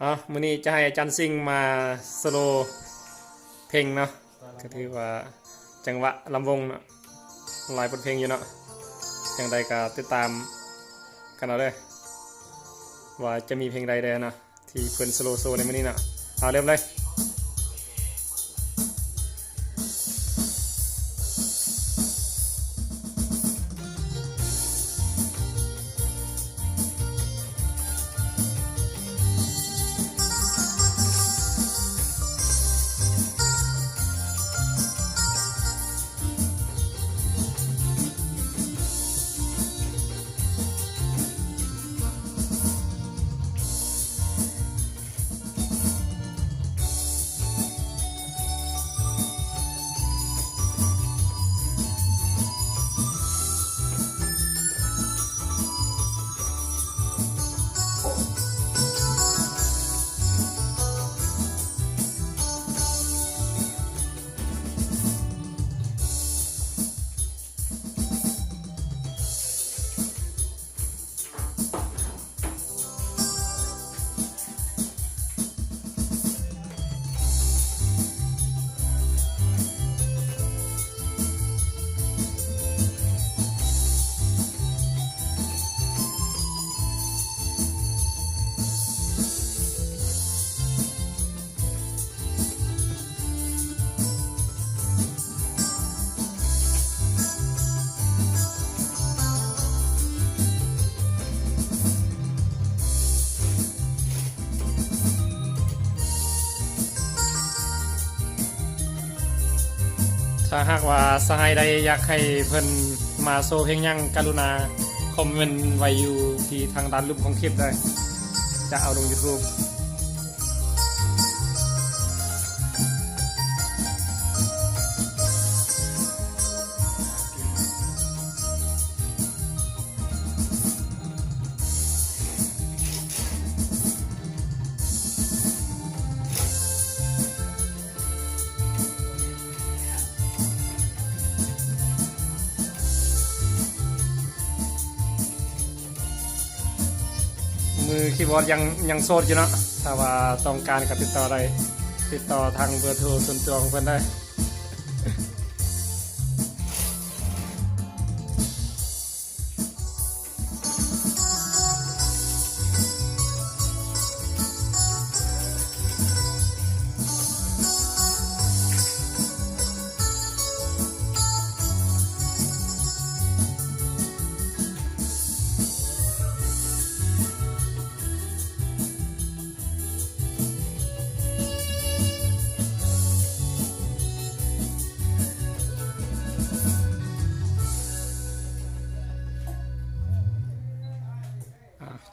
ເອົາ ມື້ນີ້ຈະໃຫ້ອາຈານຊິງມາໂຊໂລເພງເນາະ ກໍຖືວ່າຈັງຫວະລຳວົງເນາະ ຫຼາຍບົດເພງຢູ່ເນາະ. ຈັ່ງໃດກໍຕິດຕາມກັນເອົາເດີ ວ່າຈະມີເພງໃດແດ່ເນາະ ທີ່ເພິ່ນໂຊໂລໂຊໃນມື້ນີ້ເນາະ. ເອົາ ເລີ່ມເລີຍ. ຖ້າຫາກວ່າສະຫາຍໃດຢາກໃຫ້ເພິ່ນມາໂຊເພງຫຍັງ ກະລຸນາຄອມເມັນໄວ້ຢູ່ທີ່ທາງດ້ານລຸ່ມຂອງຄລິບເດີ ຈະເອົາລົງຢູທູບ. ມືຄີບອດຍັງ ຍັງໂສດຢູ່ເນາະ. ຖ້າວ່າຕ້ອງການກໍຕິດຕໍ່ໄດ້ ຕິດຕໍ່ທາງເບີໂທສ່ວນຕົວຂອງເພິ່ນໄດ້.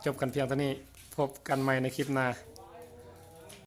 ຈົບກັນພຽງເທົ່ານີ້ ພົບກັນໃໝ່ໃນຄລິບໜ້າ.